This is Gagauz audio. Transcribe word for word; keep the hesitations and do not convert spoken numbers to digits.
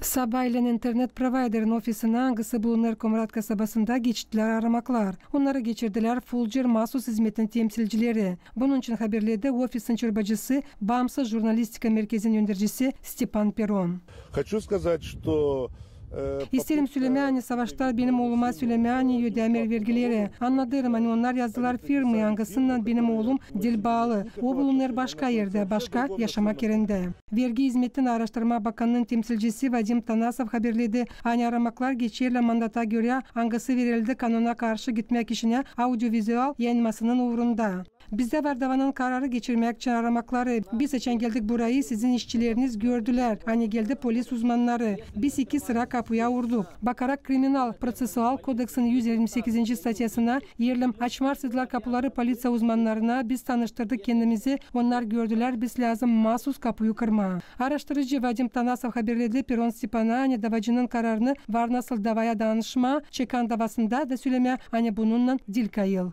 Sabaylän internet-provayderin ofisinä, angısı bulunêr Komrat kasabasında, geçirdilär aramaklar. Onnarı geçirdilär Fulcer maasuz izmetin temsilcileri. Bunun için haberledi ofisin çorbacısı, Baansız jurnalistika merkezin öndercisi Stepan Peron. Хочу сказать, что İsteerim sölemää, ani savaştılar benim ooluma sölemää, ani ödämeer vergileri. Annadêrım, ani onnar yazdılar firmaya, angısınnan benim oolum diil baalı. O bulunêr başka erdä, başka yaşamak erindä. Vergi izmetin, aaraştırma bakanının temsilcisi Vadim Tanasov haberledi, ani aramaklar geçerlär mandata görä, angısı verildi kanona karşı gitmäk işinä audiovizual yayınmasının uurunda. Bizdä var davanın kararı geçirmäk için aramakları. Biz açan geldik burayı, sizin işçileriniz gördülär, ani geldi polis uzmannarı. Biz iki sıra kapuya uurduk. Bakarak Kriminal-proţesual kodeksin üz irmi sekizinci statyasına, erlem açmarsaydılar kapuları poliţiya uzmannarına, biz tanıştırdık kendimizi, onnar gördülär, biz lääzım maasuz kapuyu kırmaa. Aaraştırıcı Vadim Tanasov haberledi, Peron Stepana, ani davacının kararını var nasıl davaya danışmaa, çıkan davasında da sölemää, ani bununnan diil kayıl.